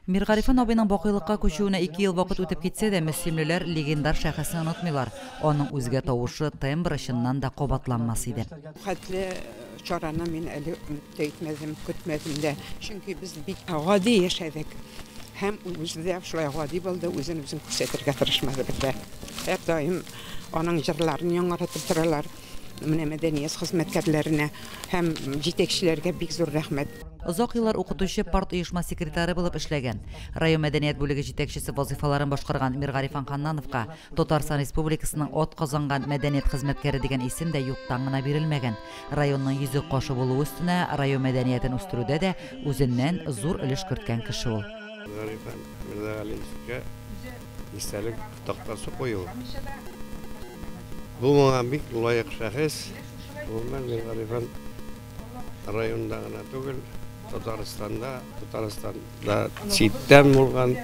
Миргарифан абыйның бакыйлыкка күчүенә 2 ел вакыт үтеп китсә дә, мөслимлеләр легендар шәхесен онытмыйлар. Аның үзгә тавышы, тембры чыннан да кабатланмас иде. Хәтле чараны мин әле өмет тә итмәдем, көтмәдем дә. Чөнки без бик гади яшәдек. Һәм ул үзе дә шулай гади булды, үзен үзен күрсәтергә тырышмады бездә. Һәрдаим аның җырларын яңгыратып торалар. Менә мәдәният хезмәткәрләренә һәм җитәкчеләргә бик зур рәхмәт. Озак еллар укытучы, парт оешма секретаре булып эшләгән. Район мәдәният бүлеге җитәкчесе вазифаларын башкарган Миргарифан Ханнановка Татарстан Республикасының ат казанган мәдәният хезмәткәре дигән исем дә юктан гына бирелмәгән. Районның йөзек кашы булуы өстенә район мәдәниятен үстерүдә дә үзеннән зур өлеш керткән кеше ул. Миргарифан Мирзагалиевичка истәлек тактасы кую. Бу моңа бик лаек шәхес. Гомумән Миргарифан районда гына түгел, Татарстанда, Татарстанда читтән булган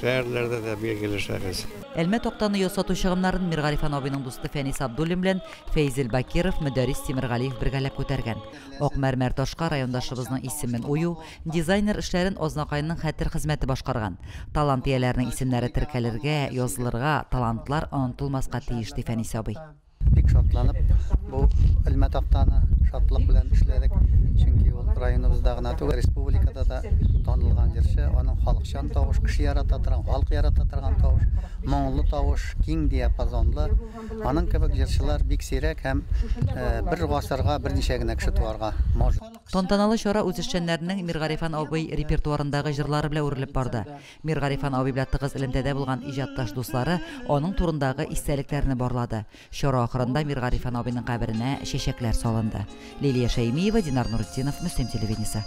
шәһәрләрдә дә билгеле шәхес. Әлмә тактаны ясату чыгымнарын Миргарифан абыйның дусты Фәнис Абдуллин белән Фәйзел Бакиров, Мөдәррис Тимергалиев бергәләп күтәргән. Ак мәрмәр ташка райондашыбызның исемен ую, дизайнер эшләрен Азнакайның хәтер хезмәте башкарган. Талант ияләренең исемнәре теркәлергә, язылырга, талантлар онытылмаска тиеш, ди Фәнис абый. Бик шатланып бу элмә тактаны шатлык белән эшләдек. Чөнки ул районыбызда гына түгел, республикада да танылган җырчы. Аның халыкчан тавыш, кеше ярата торган, халык ярата торган тавыш, моңлы тавыш, киң диапазонлы. Аның кебек җырчылар бик сирәк һәм бер гасырга берничә генә кеше туарга может. Тантаналы чара үзешчәннәрнең Миргарифан абый репертуарындагы җырлары белән үрелеп барды. Миргарифан абый белән тыгыз элемтәдә булган иҗатташ дуслары аның турындагы истәлекләрне барлады. Чара ахырында Миргарифан абыйның каберенә чәчәкләр салынды. Лилия Шәймиева, Динар Нуртдинов, Мөслим телевидениесе.